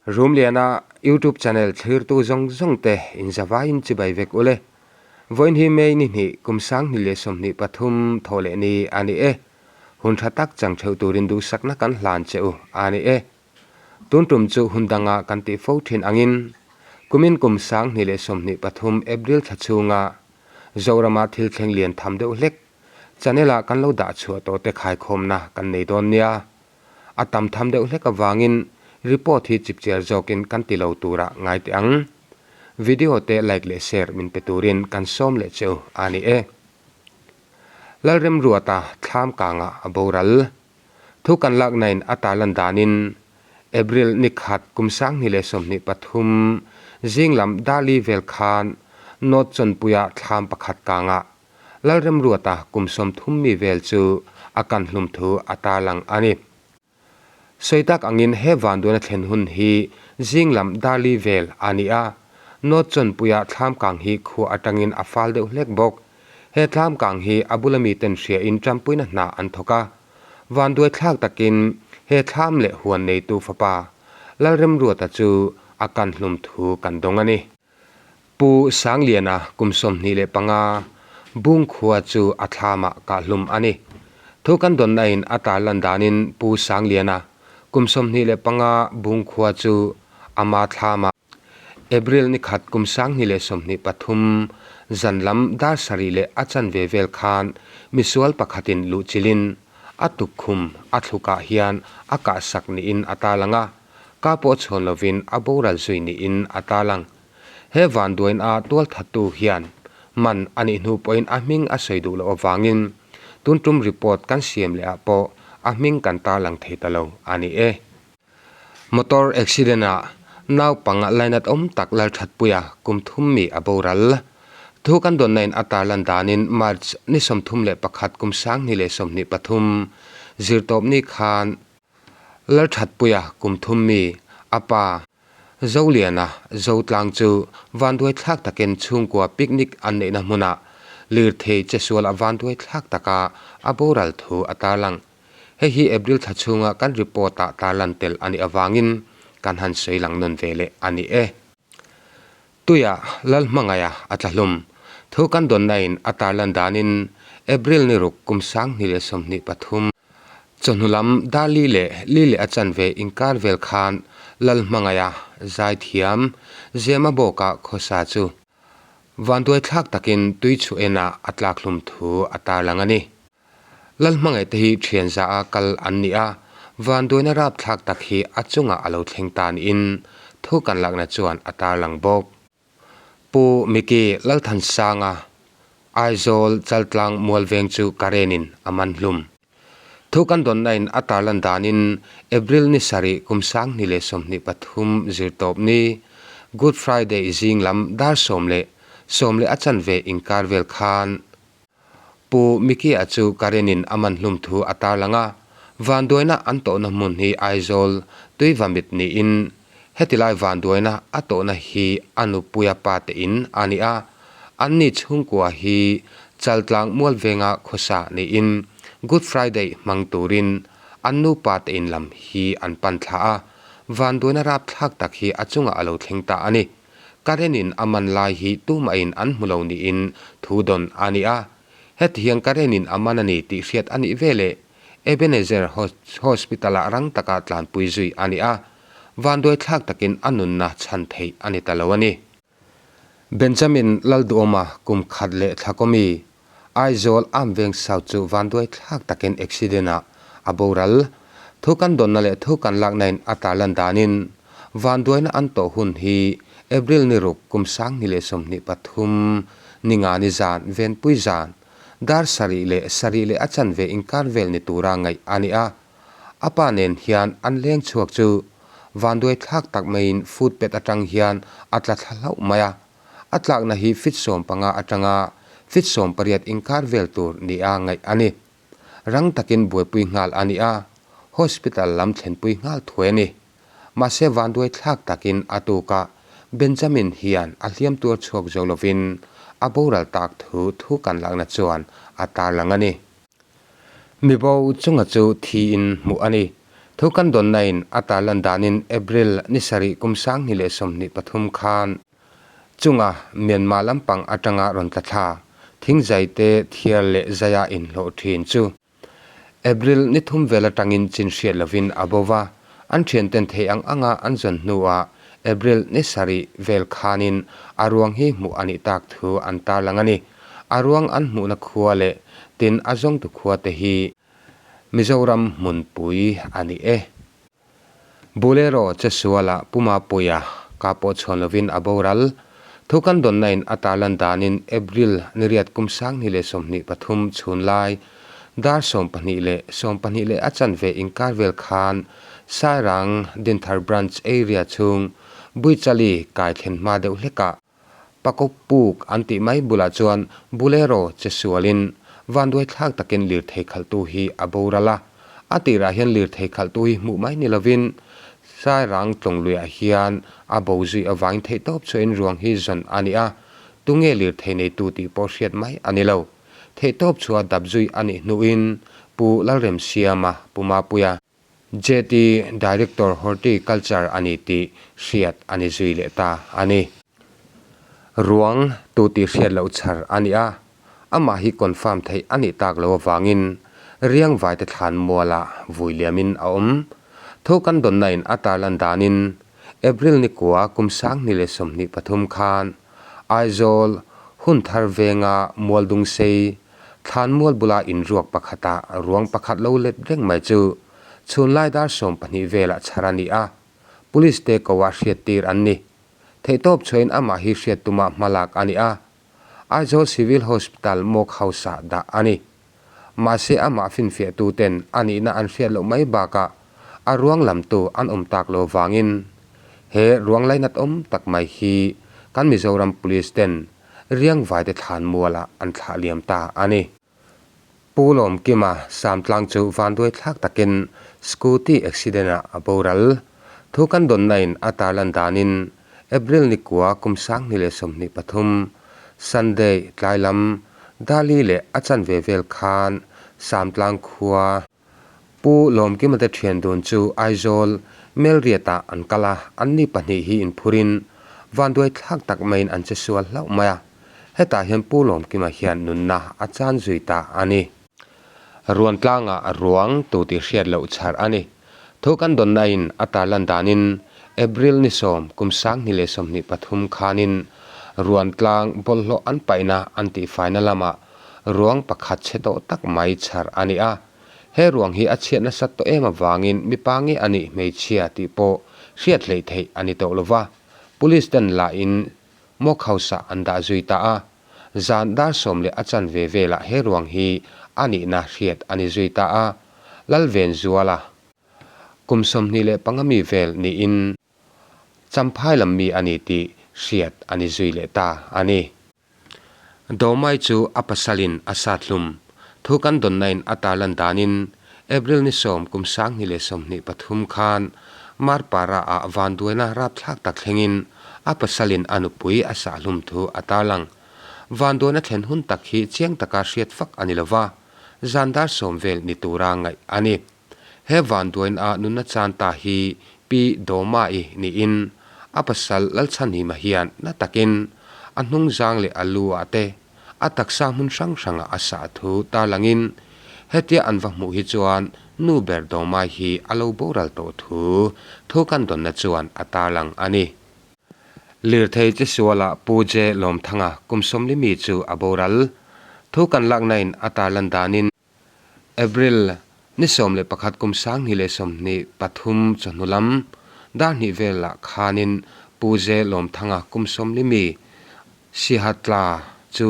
Rumliana YouTube channel thlirtu zawng zawng te inzavaiin chibai vek ule. Vawiin hi May ni hnih kum 2023 thawh leh ni a ni e. Hun tha tak chang theuh turin duhsakna kan hlan che u a ni e. Tun tum chu hun danga kan tih fo thin angin kumin kum 2023 April thla chhunga Zorama thil thleng lian tham deuh hlek channel ah kan lo dah chhuah tawh te khaikhawmna kan nei dawn nia. A tam tham deuh hlek avangin report hi chipchiar zawkin kan ti lo turah ngai teh ang. Video te like leh share min pe turin kan sawm leh che u a ni e. Lalremruata thlam kangah a boral. Thu kan laknain a tarlan danin April ni khat kum 2023 zing lam Dali vel khan North Chawnpuia thlam pakhat kangah Lalremruata kum 30 mi vel chu a kan hlum thu a tarlang a ni. Sawi tak angin he vanduaina thlen hun hi zing lam Dali vel a ni a, North Chawnpuia thlam kang hi khua atangin a fal deuh hlek bawk. He thlam kang hi a bula miten hriain tanpuina hna an thawk a. Vanduai thlak takin he thlam leh huan neitu fapa Lalremruata chu a kan hlum thu kan dawng a ni. Pu Sangliana kum 25 Bungkhua chu a thlamah kah hlum a ni. Thu kan dawnnain a tarlan danin Pu Sangliana kum 25 Bungkhua chu ama thlamah April ni khat kum 2023 zan lam dar sarih leh a chanve vel khan misual pakhatin luhchilhin a tukkhum a thlukah hian a kahsak niin a tarlang a, ka pawh chhawn lovin a boral zui niin a tarlang. He vanduain a tualthattu hian man a nih hnu pawhin a hming a sawi duh loh avangin tun tum report kan siam leh ah pawh a hming kan tarlang thei ta lo a ni e. Motor accident ah naupang lainat awm tak Lalthatpuia kum thum mi a boral. Thu kan dawnnain a tarlan danin March ni 31 kum 2023 zirtawpni khan Lalthatpuia kum thum mi a pa Zoliana Zotlang chu vanduai thlak takin chhungkua picnic an neihna hmunah lirthei chesual a vanduai thlak taka a boral thu a tarlang. Hei hi April thla chhunga kan report ah tarlan tel a nih avangin kan han sawi lang nawn ve leh a ni e. Tuia Lalhmangaia a tla hlum. Thu kan dawnnain a tarlan danin April ni ruk kum 2023 chawhnu lam dar li leh li leh a chanve inkar vel khan Lalhmangaia zaithiam Zema bawka khawsa chu vanduai thlak takin tui chhu enah a tlak hlum thu a tarlang a ni. Lalhmangaih te hi thian za a kal an ni a, vanduaina rap thlak tak hi a chungah a lo thleng ta niin thu kan lakna chuan a tarlang bawk. Pu Mickey Lalthansanga, Aizawl Chaltlang Mualveng chu Karenin a man hlum. Thu kan dawnnain a tarlan danin April ni sarih kum 2023 zirtawp ni, Good Friday zing lam dar sawm leh sawm leh a chanve inkar vel khan Pu Mickey-a chu Karenin a man hlum thu a tarlang a, vanduaina an tawhna hmun hi Aizawl Tuivamit niin hetilai vanduaina a tawhna hi a nupuia pa te in a ni a, anni chhungkua hi Chaltlang Mualvenga khawsa niin Good Friday hmang turin an nupa te in lam hi an pan thla a, vanduaina rapthlak tak hi a chungah a lo thleng ta a ni. Karenin a man lai hi tumahin an hmu lo niin thu dawn a ni a. Heti hian Karenin a man a ni tih hriat a nih veleh Ebenezer Hospital-ah rang taka tlanpui zui a ni a, vanduai thlak takin a nunna chhan theih a ni ta lo a ni. Benjamin Lalduhawma kum khat leh thla kawmi Aizawl Amveng South chu vanduai thlak takin accident-ah a boral. Thu kan dawnna leh thu kan laknain a tarlan danin vanduaina an tawh hun hi April ni ruk kum 2023 ni nga ni zan venpui zan dar sarih leh sarih leh a chanve inkar vel ni tura ngaih a ni a. A pa nen hian an leng chhuak chu vanduai thlak tak maiin footpath atang hian a tla thla hlauh mai a. A tlakna hi feet 15 atanga feet 18 inkar vel tur nia ngaih a ni. Rang takin buaipui nghal a ni a, hospital lam thlenpui nghal thuai a ni. Mahse vanduai thlak takin a tukah Benjamin hian a hliam tuar chhuak zo lovin a boral tak thu thu kan lakna chuan a tarlang a ni. Mibo chunga chu thiin hmuh a ni. Thu kan dawnna in a tarlan danin April ni sarih kum 2023 khan chunga Myanmar lampang atanga rawn tla thla thingzai te thiar leh zaia inhlawh thin chu April ni thum vel atangin chin hriat lovin a bo va, an thianten thei ang anga an zawn hnuah April ni sarih vel khanin a ruang hi hmuh a nih tak thu an tarlang a ni. A ruang an hmuhna khua leh tin a zawngtu khua te hi Mizoram hmunpui a ni e. Bolero che sualah Pu Mapuia ka pawh chhawn lovin a boral. Thu kan dawnna in a tarlan danin April ni riat kum 2023 chhun lai dar 12 leh 12 leh a chanve inkar vel khan Sairang Dinthar Branch area chhung Buichali kai thlen hma deuh hlekah Pakawp puk an tih mai bulah chuan Bolero che sualin vanduai thlak takin lirthei khalhtu hi a boral a. A tirah hian lirthei khalhtu hi hmuh mai ni lovin Sairang tlawngluiah hian a bo zui avangin theihtawp chhuahin ruang hi zawn a ni a, tunge lirthei neitu tih pawh hriat mai a ni lo. Theihtawp chhuah dap zui a nih hnuin Pu Lalremsiama, Pu Mapuia, JT Director Horticulture a ni tih hriat a ni zui leh ta a ni. Ruang tu tih hriat loh chhar a ni a, amah hi confirm theih a nih tak loh avangin Riangvaite thlan mualah vui liamin a awm. Thu kan dawnna in a tarlan danin April ni kua kum 2023 khan Aizawl Hunthar venga Mualdungsei Thlanmual bula inruak pakhata ruang pakhat lo let reng mai chu chhunlai dar 12 velah chhar a ni a, Police te ko ah hriat tir an ni. Theihtawp chhuahin amah hi hriat tuma hmalak a ni a, Aizawl Civil Hospital Morgue House ah dah a ni. Mahse amah finfiah tu ten a nihna an hriat loh mai bakah a ruang lamtu an awm tak lo vangin he ruang lainat awm tak mai hi kan Mizoram Police ten Riangvaite thlan mualah an thlah liam ta a ni. Pu Lawmkima Samtlang chu vanduai thlak takin scooty accident ah a boral. Thu kan dawnna in a tarlan danin April ni kua kum 2023 Sunday tlai lam Dali leh a chanve vel khan Samtlang khua Pu Lawmkima te thian dun chu Aizawl Melriat-ah an kal a, anni pahnih hi inphurin vanduai thlak tak maiin an che sual hlauh mai a. Hetah hian Pu Lawmkima hian nunna a chan zui ta a ni. Ruantlangah ruang tu tih hriat loh chhar a ni. Thu kan dawnnain a tarlan danin April ni 10 kum 2023 khanin Ruantlang bawlhhlawh an paihna an tihfaina lamah ruang pakhat chhe tawh tak mai chhar a ni a. He ruang hi a chhiat nasat tawh em avangin mipa nge a nih hmeichhia tih pawh hriat hleih theih a ni tawh lova, Police ten lahin Mock House-ah an dah zui ta a. Zan dar 10 leh a chanve velah he ruang hi a nihna hriat a ni zui ta a. Lalvenzuala, kum 25 mi vel niin Champhai lam mi a ni tih hriat a ni zui leh ta a ni. Dawmai chu a pasalin a sat hlum. Thu kan dawnnain a tarlan danin April ni 10 kum 2023 khan Marpara ah vanduaina rapthlak tak thlengin a pasalin a nupui a sah hlum thu a tarlang. Vanduaina thlen hun tak hi chiang taka hriat fak a ni lova, zan dar 10 vel ni tura ngaih a ni. He vanduaina a nunna chan ta hi Pi Dawma-i niin a pasal Lalchhanhima hian na takin a hnungzang leh a lu ah te a taksa hmun hrang hrangah a sah thu tarlangin hetia an va hmuh hi chuan nu ber Dawma-i hi a lo boral tawh thu thu kan dawnna chuan a tarlang a ni. Lirthei che sualah Pu Je Lawmthanga kum 40 mi chu a boral. Thu kan lakna-in a tarlan danin April ni 11 kum 2023 chawhnu lam dar hnih velah khanin Pu Je Lawmthanga kum 40 mi Sihatla chu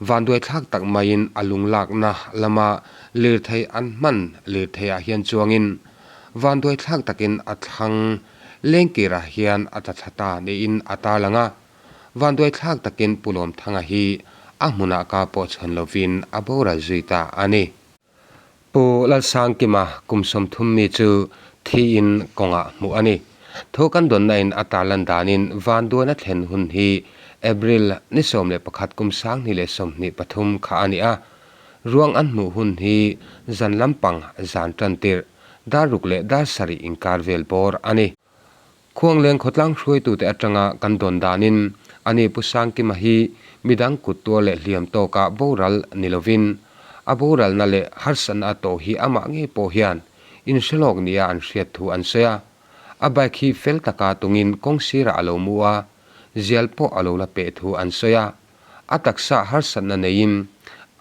vanduai thlak tak maiin a lunglakna lama lirthei an hman lirtheiah hian chuangin vanduai thlak takin a thlang lengkirah hian a tla thla ta niin a tarlang a. Vanduai thlak takin Pu Lawmthanga hi a hmunah ka pawh chhawn lovin a boral zui ta a ni. Pu Lalsangkima kum 30 mi chu thiin kawngah hmuh a ni. Thu kan dawnna-in a tarlan danin vanduaina thlen hun hi April ni 11 kum 2023 kha a ni a. Ruang an hmuh hun hi zan lampang zan tan tirh. Dar ruk leh dar sarih inkar vel bawr a ni. Khuangleng khawtlang hruaitute atanga kan dawn danin ani Pu Sangkima hi midang kut tuar leh hliam tawka boral ni lovin a boralna leh harsatna a tawh hi amah ngei pawh hian inhrelawk nia an hriat thu an sawi a. A bike hi fel taka tungin kawng sirah a lo mu a, zial pawh a lo la peh thu an sawi a. A taksa harsatna neiin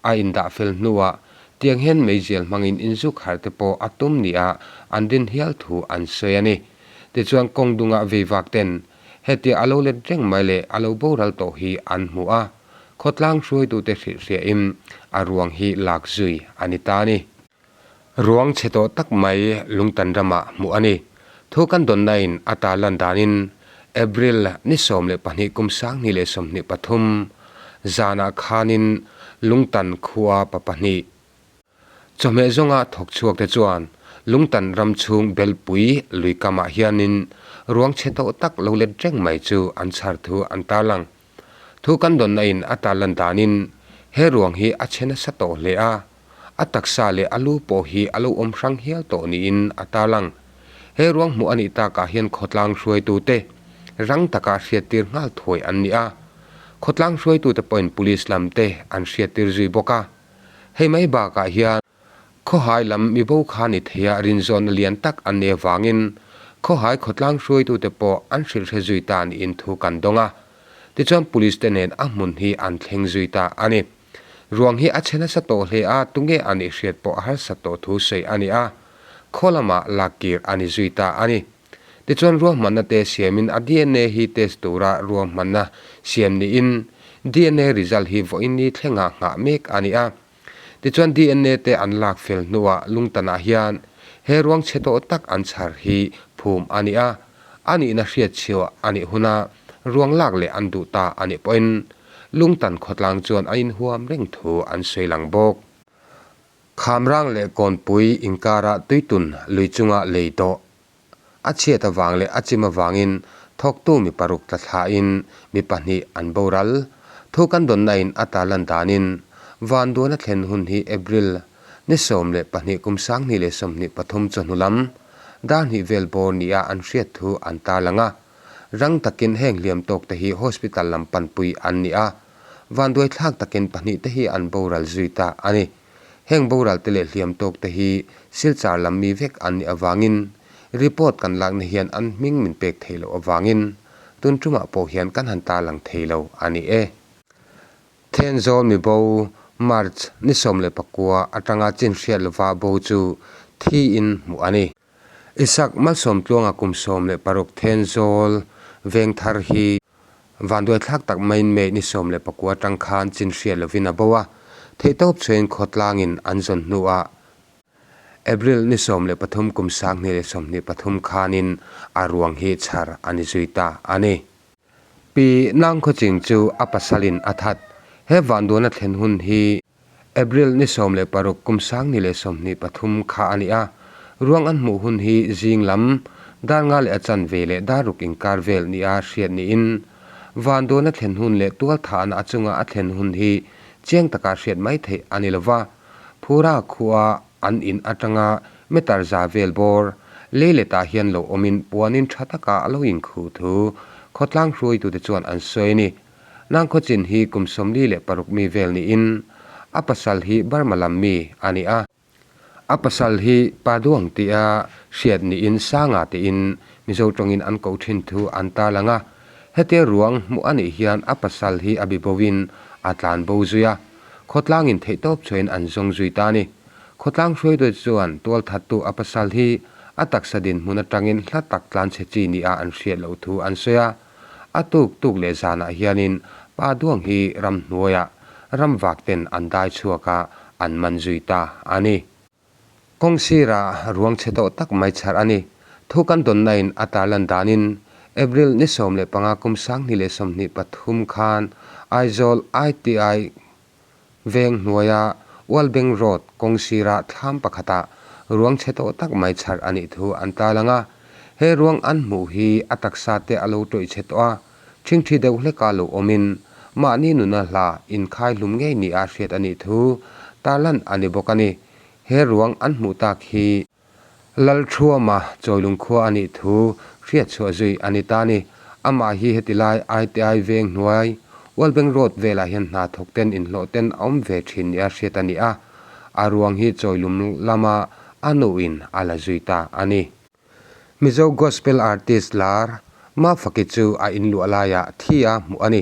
a indah fel hnuah tiang hian meizial hmangin inzuk harh te pawh a tum nia an rin hial thu an sawi a ni. Tichuan kawng dungah veivak ten hetia a lo let reng mai leh a lo boral tawh hi an hmu a, khawtlang hruaitute hrilhhriahin a ruang hi lak zui a ni ta a ni. Ruang chhe tawh tak mai Lungtan ramah hmuh a ni. Thu kan dawnnain a tarlan danin April ni 12 kum 2023 zanah khanin Lungtan khua pa pahnih chawhmeh zawnga thawk chhuak te chuan Lungtan ram chhung Belpui lui kamah hianin ruang chhe tawh tak lo let reng mai chu an chhar thu an tarlang. Thu kan dawnnain a tarlan danin he ruang hi a chhe nasa tawh hle a. A taksa leh a lu pawh hi a lo awm hrang hial tawh niin a tarlang. He ruang hmuh a nih takah hian khawtlang hruaitute rang taka hriattir nghal thuai an ni a. Khawtlang hruaitute pawhin police lamte an hriattir zui bawk a. Hei mai bakah hian khawhai lam mibo kha ni theia rinzawnna lian tak an nih avangin khawhai khawtlang hruaitute pawh an hrilhre zui ta niin thu kan dawng a. Tichuan police te nen a hmun hi an thleng zui ta a ni. Ruang hi a chhe nasa tawh hle a, tunge a nih hriat pawh a harsat tawh thu sawi a ni a, khaw lamah lak kir a ni zui ta a ni. Tichuan ruahmanna te siamin a dna hi test tura ruahmanna siam niin dna result hi vawiin ni thlenga nghah mek a ni a. Tichuan dna te an lak fel hnuah lungtanah hian he ruang chhe tawh tak an chhar hi phum a ni a, a nihna hriat chhiah a nih huna ruang lak leh an duh ta a nih pawhin Lungtan khawtlang chuan a inhuam reng thu an sawi lang bawk. Khamrang leh Kawnpui inkara tuitun lui chunga lei tawh a chhiat avang leh a chim avangin thawktu mi paruk tla thlain mi pahnih an boral. Thu kan dawnnain a tarlan danin Vanduana thlen hun hi April ni 12 kum 2023 chawhnu lam dar hnih vel bawr nia an hriat thu an tarlang a. Rang takin heng hliam tawk te hi hospital lam panpui an ni a, vanduai thlak takin pahnih te hi an boral zui ta a ni. Heng boral te leh hliam tawk te hi Silchar lam mi vek an nih avangin report kan lakna hian an hming min pek theih loh avangin tun tumah pawh hian kan han tarlang thei lo a ni e. Thenzawl mibo March ni 19 atanga chin hriat lova bo chu thiin hmuh a ni. Isak Malsawmtluanga kum 16 Thenzawl Vengthar hi vanduaithlak tak maiin May ni 19 atang khan chin hriat lovin a bo a, theihtawp chhuain khawtlangin an zawn hnuah April ni 13 kum 2023 khanin a ruang hi chhar a ni zui ta a ni. Pi Nangkhawching chu a pasalin a that. He vanduana thlen hun hi April ni 16 kum 2023 kha a ni a, ruang an hmuh hun hi zing lam dar nga leh a chanve leh dar ruk inkar vel nia hriat niin vanduana thlen hun leh tualthahna a chunga a thlen hun hi chiang taka hriat mai theih a ni lova, Phura khua an in atanga meter za vel bawr leiletah hian lo awmin puanin tha taka a lo inkhuh thu khawtlang hruaitute chuan an sawi a ni. Nangkhawchin hi kum 46 mi vel niin a pasal hi Burma lam mi a ni a. A pasal hi Paduang tia hriat niin Sanga tiin Mizo tawngin an koh thin thu an tarlang a. Hetia ruang hmuh a nih hian a pasal hi a biboin a tlan bo zui a. Khawtlangin theihtawp chhuahin an zawng zui ta a ni. Khawtlang hruaitute chuan tualthattu a pasal hi a taksa dinhmun atangin hla tak tlanchhe chi nia an hriat loh thu an sawi a. A tuk tuk leh zanah hianin pa duang hi ramhnuaiah ramvak ten an dai chhuak a, an man zui ta a ni. Kawng sirah ruang chhe tawh tak mai chhar a ni. Thu kan dawnnain a tarlan danin April ni 15 kum 2023 khan Aizawl ITI Veng hnuaia Ualbeng Road kawng sirah thlam pakhatah ruang chhe tawh tak mai chhar a nih thu an tarlang a. He ruang an hmuh hi a taksa te a lo tawih chhe tawh a, ṭhingṭhi deuh hleka lo awmin mahni nuna hla inkhai hlum ngei nia hriat a nih thu tarlan a ni bawk a ni. He ruang an hmuh tak hi. Lalthuama Chawilung khua a nih thu hriatchhuah zui a ni ta a ni. Amah hi heti lai ITI veng hnuai World Bank Road velah hian hna thawk ten inhlawh ten a awm ve thin nia hriat a ni a, a ruang hi Chawilum lama a nuin a la zui ta a ni. Mizo Gospel Artist lar Mafaki chu a inluah laiah thi a hmuh a ni.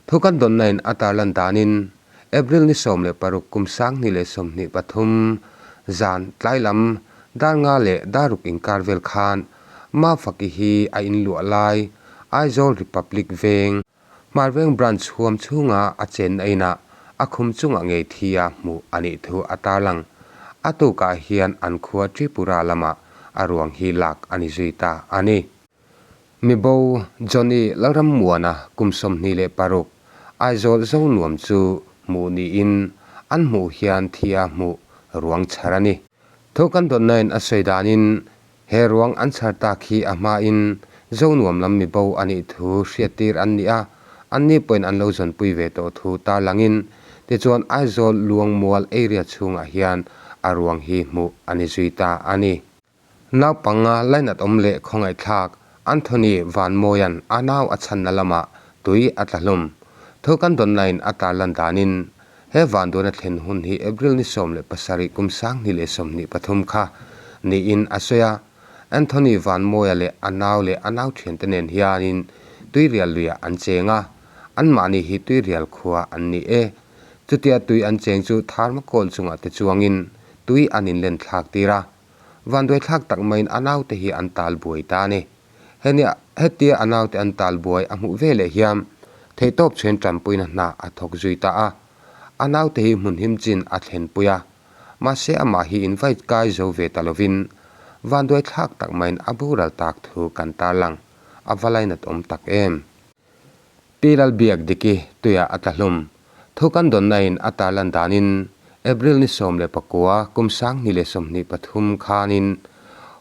Thu kan dawnnain a tarlan danin April ni 16 kum 2023 zan tlai lam dar nga leh dar ruk inkar vel khan Mafaki hi a inluah lai Aizawl Republic Veng, Hmarveng Branch huam chhunga a chenna inah a khum chungah ngei thi a hmuh a nih thu a tarlang. A tukah hian an khua Tripura lamah a ruang hi lak a ni zui ta a ni. Mibo Johnny Lalrammuana kum 26 Aizawl Zonuam chu hmuh niin an hmuh hian thi a hmuh ruang chhar a ni. Thu kan dawnnain a sawi danin He ruang an chhar tak hi a hmain Zonuam lam mibo a nih thu hriattir an ni a, anni pawhin an lo zawnpui ve tawh thu tarlangin tichuan Aizawl Luangmual area chhungah hian a ruang hi hmuh a ni zui ta a ni. Naupanga lainat awm leh khawngaihthlak Anthony Vanmawia'n a nau a chhanna lamah tui a tla hlum. Thu kan dawnnain a tarlan danin He vanduana thlen hun hi April ni 17 kum 2023 kha niin a sawi a, Anthony Vanmawia leh a nau leh a nau thiante nen hianin Tuirial luiah an cheng a, anmahni hi Tuirial khua an ni e. Chutia tui an cheng chu thermocol chungah te chuangin tui an inlen thlak tir a, vanduai thlak tak maiin a naute hi an tal buai ta a ni. Henia hetia a naute an tal buai a hmuh ve leh hian theihtawp chhen tanpuina hna a thawk zui ta a. A naute hi hmun him chin a thlenpui a, mahse amah hi invite kai zo ve ta lovin vanduai thlak tak maiin a boral tak thu kan tarlang a va lainat awm tak em. Pi Lalbiak Diki tuiah a tla hlum. Thu kan dawnnain a tarlan danin April ni 19 kum 2023 khanin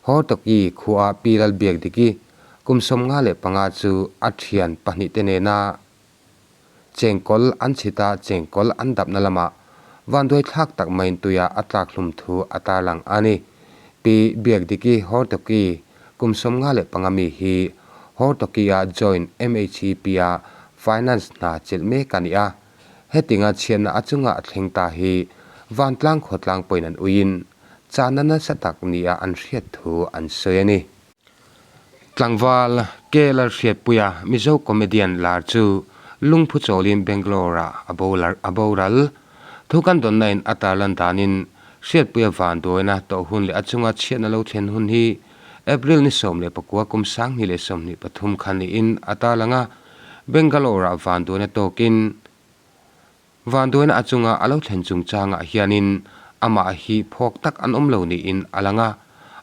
Hortoki khua Pi Lalbiak Diki kum 55 chu a thian pahnihte nena chengkawl an chhita chengkawl an dapna lamah vanduai thlak tak maiin tuiah a tlak hlum thu a tarlang a ni. Pi Biak Diki Hortoki Kum 55 mi hi Hortoki-a joint MHEP-a finance hna chelh mek a ni a. Hetinga chhiatna a chunga a thleng ta hi vantlang khawtlang pawhin an uiin chahna nasa tak nia an hriat thu an sawi a ni. Tlangval K Lalhriatpuia Mizo comedian lar chu lungphu chawlin Bangalore-ah a boral. Thu kan dawnnain a tarlan danin Hriatpuia vanduaina tawh hun leh a chunga chhiatna lo thlen hun hi April ni 19 kum 2023 kha niin a tarlang a, Bangalore-ah vanduaina tawkin vanduaina a chunga a lo thlen chungchangah hianin amah hi phawk tak an awm lo niin a lang a,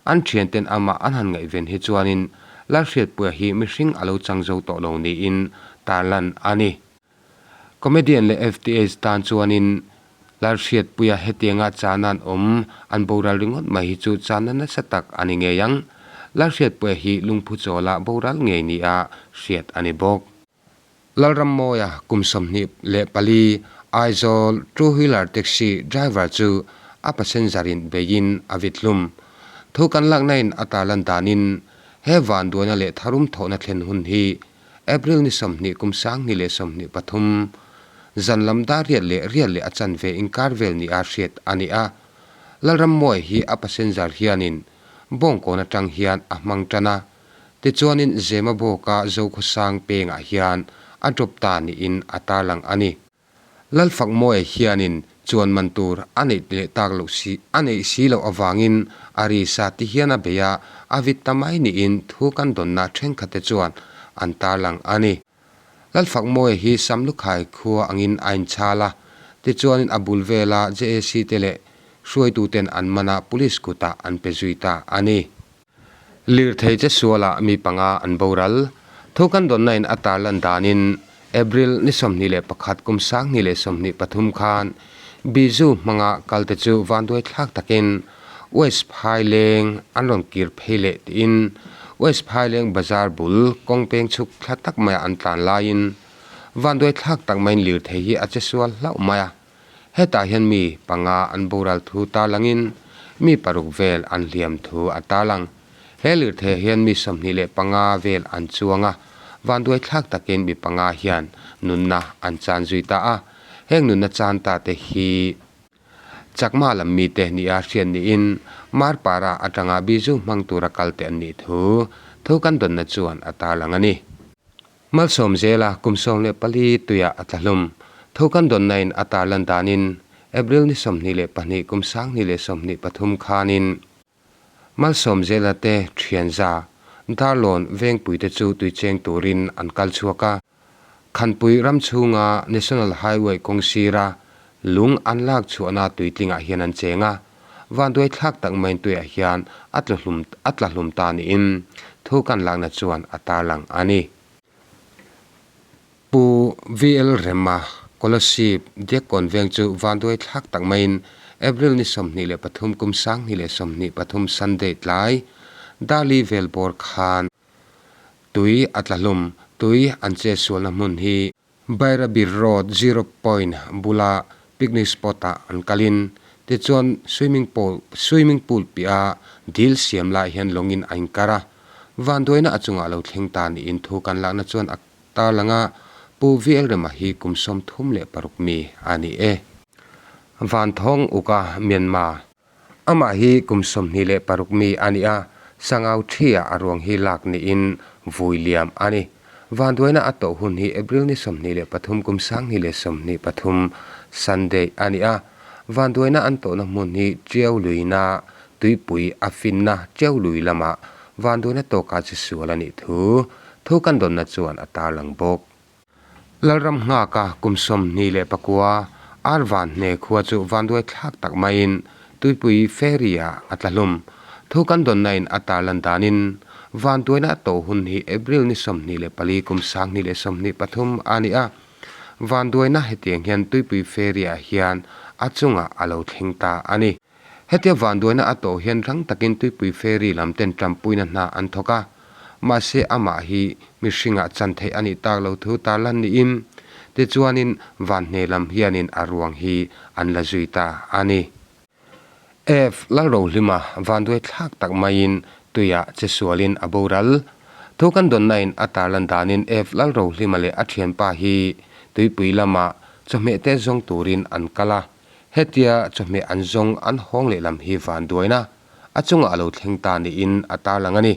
an thianten amah an han ngaihven hi chuanin Lalhriatpuia hi mihring a lo chang zo tawh lo niin tarlan a ni. Comedian leh FTH tan chuanin Lalhriatpuia hetianga chahna an awm an boral ringawt mai hi chu chahna nasa tak a ni ngei ang. Lalhriatpuia hi lungphu chawla boral ngei nia hriat a ni bawk. Lalrammawia kum 24 Aizawl two wheeler taxi driver chu a passenger in beiin a vit hlum. Thu kan lakna in a tarlan danin he vanduaina leh tharum thawhna thlen hun hi April ni 20 kum 2023 zan lam dar riat leh riat leh a chanve inkar vel nia hriat a ni a. Lalrammuai hi a passenger hianin Bawngkawn atang hian a hmang tan a, tichuanin Zemabawka Zokhawsang pengah hian a drop ta niin a tarlang a ni. Lalfakmawia hianin chuan man tur a neih leh tak loh si a neih si loh avangin a ri sa ti hian a bei a, a vit ta mai niin thu kan dawnna thenkhatte chuan an tarlang a ni. Lalfakmawia hi Samlukhai khua angin a inchhal a, tichuanin a bul vela JAC te leh hruaituten an man a, police kutah an pe zui ta a ni. Lirthei che sualah mi panga an boral. Thu kan dawnna in a tarlan danin April ni 21 kum 2023 khan Biju hmanga kalte chu vanduai thlak takin West Phaileng an rawn kir phei leh tiin West Phaileng bazar bul kawng peng chhuk thla tak maiah an tlan laiin vanduai thlak tak maiin lirthei hi a che sual hlauh mai a. Hetah hian mi panga an boral thu tarlangin mi paruk vel an hliam thu a tarlang. He lirthei hian mi 25 vel an chuang a, vanduai thlak takin mi panga hian nunna an chan zui ta a. Heng nunna chan ta te hi Chakma lam mite nia hriat niin Marpara atanga Biju hmang tura kal te an nih thu thu kan dawnna chuan a tarlang a ni. Malsawm zela kum 14 tuiah a tla hlum. Thu kan dawnnain a tarlan danin April ni 22 kum 2023 khanin Malsawm zela te thianza Darlawn vengpuite chu tuicheng turin an kal chhuak a. Khanpui ram chhunga National Highway kawng sira lung an lak chhuahna tuitlingah hian an cheng a, vanduai thlak tak maiin tuiah hian a tla hlum a tla hlum ta niin thu kan lakna chuan a tarlang a ni. Pu VL Rema Kolasib Diakkawn veng chu vanduai thlak tak maiin April ni 23 kum 2023 Sunday tlai Dali vel bawr khan Tui a tla hlum, tui an che sualna hmun hi Bairabir Road Zero Point bula picnic spot ah an kalin tichuan swimming pool swimming pool piah dil siam lai hian lawngin a inkar a, vanduaina a chungah lo thleng ta niin thu kan lakna chuan a tarlang a, Pu VL Rema hi kum 36 mi a ni e. Vanthawng Uka Myanmar. Amah hi kum 26 mi a ni a, Sangau Thia a ruang hi lak niin vui liam a ni. Vanduaina a tawh hun hi April ni 23 kum 2023 Sunday a ni a. Vanduaina an tawhna hmun hi Tiau luina tuipui a finna Tiau lui lamah vanduaina tawkah chi sual a nih thu thu kan dawnna chuan a tarlang bawk. Lalram nghaka kum 29 Arvan hne khua chu vanduai thlak tak maiin tuipui ferry ah a tla hlum. Thu kan dawnnain a tarlan danin vanduaina a tawh hun hi April ni 24 kum 2023 a ni a. Vanduaina hetiang hian tuipui ferry ah hian a chungah a lo thleng ta a ni. Hetia vanduaina a tawh hian rang takin tuipui ferry lam ten tanpuina hna an thawk a, mahse amah hi mihringah chan theih a nih tak lo thu tarlan niin tichuanin vanhne lam hianin a ruang hi an la zui ta a ni. F Lalrohlima vanduai thlak tak maiin tuiah che sualin a boral. Thu kan dawnnain a tarlan danin F Lalrohlima leh a thianpa hi tuipui lamah chawhmeh te zawng turin an kal a, Hetia chawhmeh an zawng an hawng lehlam hi vanduaina a chungah a lo thleng ta niin a tarlang a ni.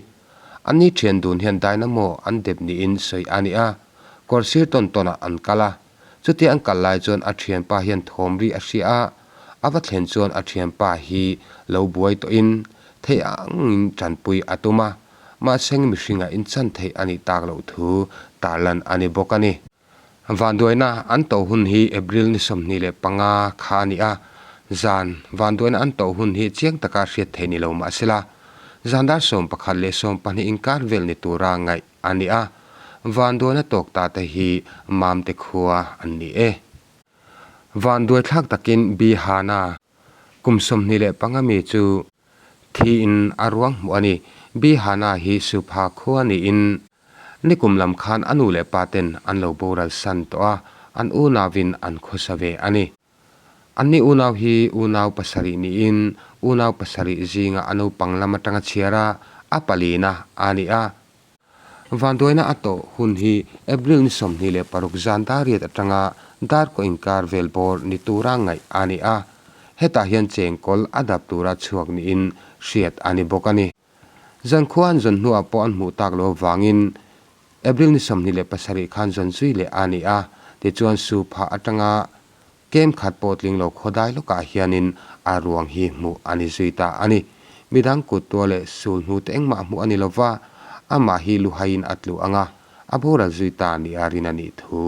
Anni thian dun hian dynamo an dep niin sawi a ni a, kawr sir tawn tawnah an kal a. Chutia an kal lai chuan a thianpa hian thawm ri a hria a, a va thlen chuan a thianpa hi lo buai tawhin theih angin tanpui a tum a, mahse mihringah inchan theih a nih tak loh thu tarlan a ni bawk a ni. Vanduaina an tawh hun hi April ni 25 kha a ni a, zan vanduaina an tawh hun hi chiang taka hriat theih ni lo mah sela, zan dar 11 leh 12 inkar vel ni tura ngaih a ni a, vanduaina tawk ta te hi Mamte khua an ni e. Vanduai thlak takin Bihana kum 25 mi chu thiin a ruang hmuh a ni. Bihana hi Supha khua niin Nikum lam khan a nu leh pa ten an lo boral san tawh a, an unauin an khawsa ve a ni. Anni unau hi unau pasarih niin unau pasarih zinga a naupang lam atanga chhiar a, a palina a ni a. Vanduaina a tawh hun hi April ni 26 zan dar riat atanga dar kaw inkar vel bawr ni tura ngaih a ni a, hetah hian chengkawl a dap tura chhuak niin hriat a ni bawk a ni. Zankhua an zawn hnuah pawh an hmuh tak lo avangin April ni 27 khan zawn zui leh a ni a, tichuan su phah atanga kem khat pawh tling lo khawdai lawkah hianin a ruang hi hmuh a ni zui ta a ni. Midang kut tuah leh sul hnu te engmah hmuh a ni lova, amah hi luhaiin a tlu ang a, a boral zui ta nia rin a nih thu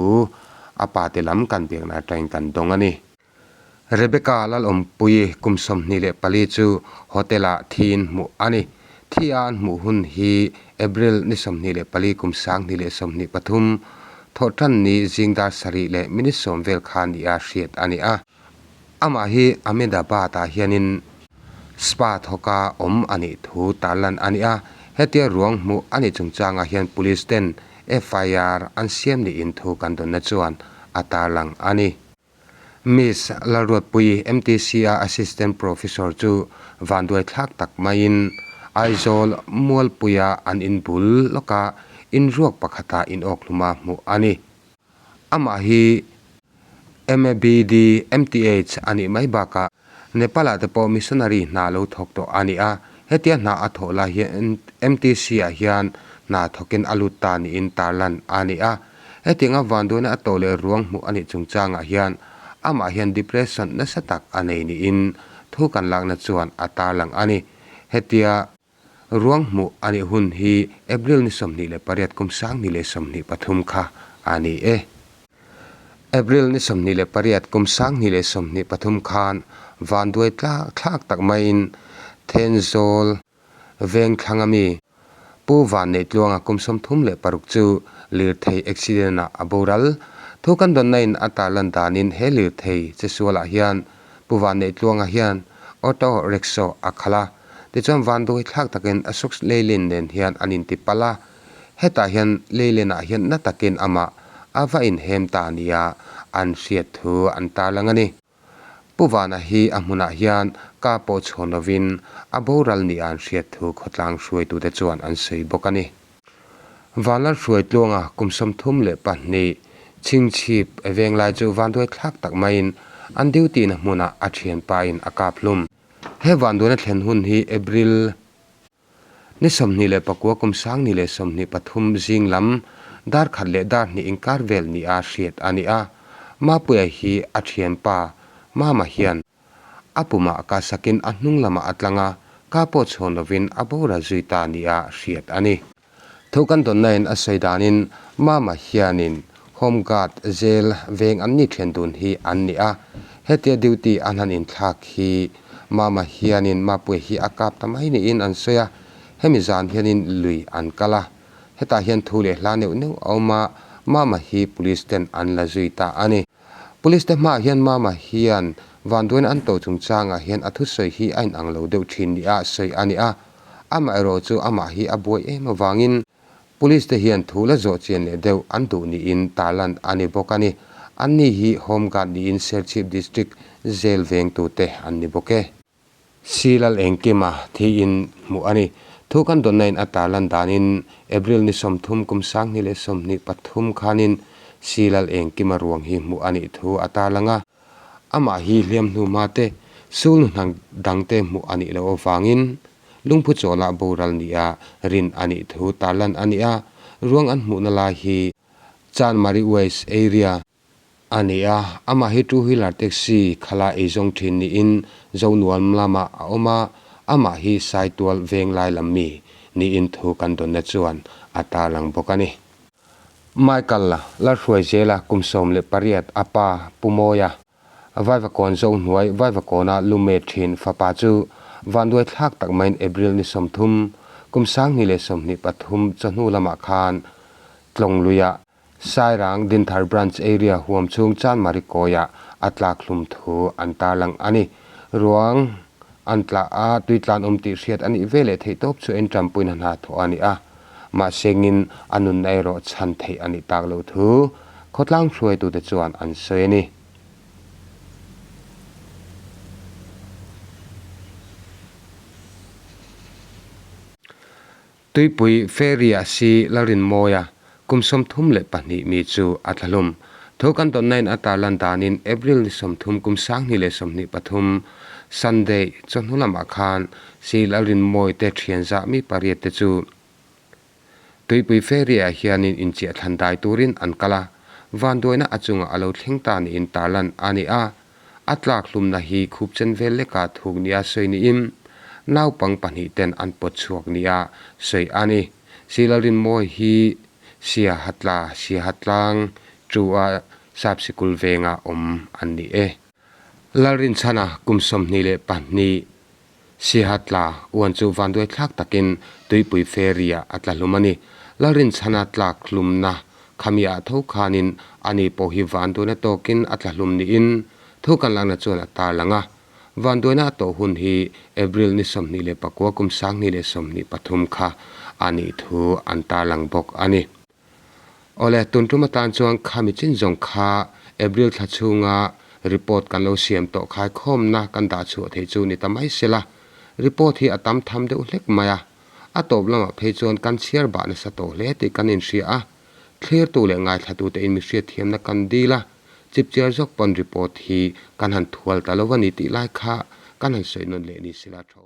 a pate lam kan biakna atangin kan dawng a ni. Rebecca Lalawmpuii kum 24 chu hotel-ah thiin hmuh a ni. Thi a an hmuh hun hi April ni 24 kum 2023 thawhtan ni zing dar sarih leh minute sawm vel kha nia hriat a ni a. Amah hi Ahmedabad-ah hianin spa thawka awm a nih thu tarlan a ni a. Hetia ruang hmuh a nih chungchangah hian police ten FIR an siam niin thu kan dawnna chuan a tarlang a ni. Miss Lalruatpuii, MTC-a Assistant Professor chu vanduai thlak tak maiin Aizawl Mualpuia an in bul lawka inruak pakhata inawkhluma hmuh a ni. Amah hi MABD, MTH a nih mai bakah Nepal-ah te pawh missionary hna lo thawk tawh a ni a. Hetia hna a thawh lai hian MTC-ah hian hna thawkin a lut ta niin tarlan a ni a. Hetianga vanduaina a tawh leh ruang hmuh a nih chungchangah hian amah hian depression nasa tak a nei niin thu kan lakna chuan a tarlang a ni. Hetia ruang hmuh a nih hun hi April ni 28 kum 2023 kha a ni e. April ni 28 kum 2023 khan vanduai tlak thlak tak maiin Thenzawl Vengthlang ami Pu Vanneihtluanga kum 36 chu lirthei accident ah a boral. Thu kan dawnna in a tarlan danin he lirthei chesualah hian Pu Vanneihtluanga hian auto rickshaw a khalh a, tichuan vanduai thlak takin Ashok Leyland nen hian an inti palh a, hetah hian Leyland ah hian na takin amah a va inhem ta nia an hriat thu an tarlang a ni. Pu Vana hi a hmunah hian ka pawh chhawn lovin a boral nia an hriat thu khawtlang hruaitute chuan an sawi bawk a ni. Vanlal Hruaitluanga kum 32 chhingchhip veng lai chu vanduai thlak tak maiin an duty na hmunah a thianpain a kap hlum. He vanduaina thlen hun hi April Ni 29 kum 2023 zing lam dar khat leh dar hnih inkar vel nia hriat a ni a, Mapuia hi a thianpa Mama hian a pumah ka sakin a hnung lamah a tlang a, ka pawh chhawn lovin a boral zui ta nia hriat a ni. Thu kan dawnnain a sawi danin Mama hianin Home Guard jail veng an ni thian dun hi an ni a, hetia duty an han inthlak hi Mama hianin Mapuia hi a kap ta mai niin an sawi a, hemi zan hianin lui an kal a, hetah hian thu leh hla neuh neuh a awm a, Mama hi Police ten an la zui ta a ni. Police te hmaah hian Mama hian vanduaina an to chungchangah hian a thusawi hi a inang lo deuh thin nia sawi a ni a, amaherawh chu amah hi a buai em avangin Police te hian thu la zawh chian leh deuh an duh niin tarlan a ni bawk a ni. Anni hi Home Guard niin Serchhip District Jail vengtute an ni bawk e. Silal engkima thiin hmuh a ni. Thu kan dawnna in a tarlan danin April ni 30 kum 2023 khanin Silal engkima ruang hi hmuh a nih thu a tarlang a. Amah hi hliam hnu hma te, sulnu hnang dangte hmuh a nih loh avangin Lungphu chawlah boral nia rin a nih thu tarlan a ni a, ruang an hmuhna lai hi Chanmari West Area a ni a, amah hi two wheeler taxi khala eizawng thin niin Zonuam lamah a awm a, amah hi Saitual Venglai lam mi niin thu kan dawnna chuan a tarlang bawk a ni. Michael Lalhruaizela kum 18 a pa Pu Mawia Vaivakawn zo hnuai Vaivakawna lume thin fapa chu vanduai thlak tak maiin April ni 30, kum 2023 chawhnu lamah khan Tlawngluia Sairang Dinthar Branch Area huam chhung Chanmari kawiah a tlak hlum thu an tarlang a ni. Ruang an tlah a, tui tlan awm tih hriat a nih ve leh theih tawp chu en tanpuina hna thawh a ni a. Mahsengin a nunna erawh chhan theih a nih tak loh thu khawtlang hruaitute chuan an sawi a ni. Tuipui Ferry-ah si Lalrinmawia kum 32 mi chu a tla hlum. Thu kan dawnnain a tarlan danin April ni 30 kum 2023 Sunday chawhnu lamah khan si Lalrinmawii te thian zah mi pariat te chu Tuipui Ferry-ah hianin inchiah thlan dai turin an kal a, vanduaina a chungah a lo thleng ta niin tarlan a ni a. A tlak hlumna hi khup chen vel leka thuk nia sawi niin naupang pahnih ten an pawt chhuak nia sawi a ni. Silalrinmawi hi Siaha tla, Siaha tlang chu-a Sap sikul venga awm an ni e. Lalrinchhana kum 22 Siaha tla uan chu vanduai thlak takin tuipui ferry-ah a tla hlum a ni. Lalrinchhana tlak hlumna khamiah tho khanin ani pawh hi vanduaina tawkin a tla hlum niin thu kan lakna chuan a tarlang a. Vanduaina a tawh hun hi April ni 29 kum 2023 kha a nih thu an tarlang bawk a ni. Awle, tun tum atan chuan khami chin zawng kha April thla chhunga Report kan lo siam tawh khaikhawmna kan dah chhuah theih chu ni ta mai sela, report hi a tam tham deuh hlek mai a, a tawp lamah phei chuan kan chhiar bah nasa tawh hle tih kan inhria a, thlirtu leh ngaithlatute in mi hriatthiamna kan dil a, chipchiar zawk pawn report hi kan han thual ta lo a ni tih lai kha kan han sawi nawn leh ni sela tha awm.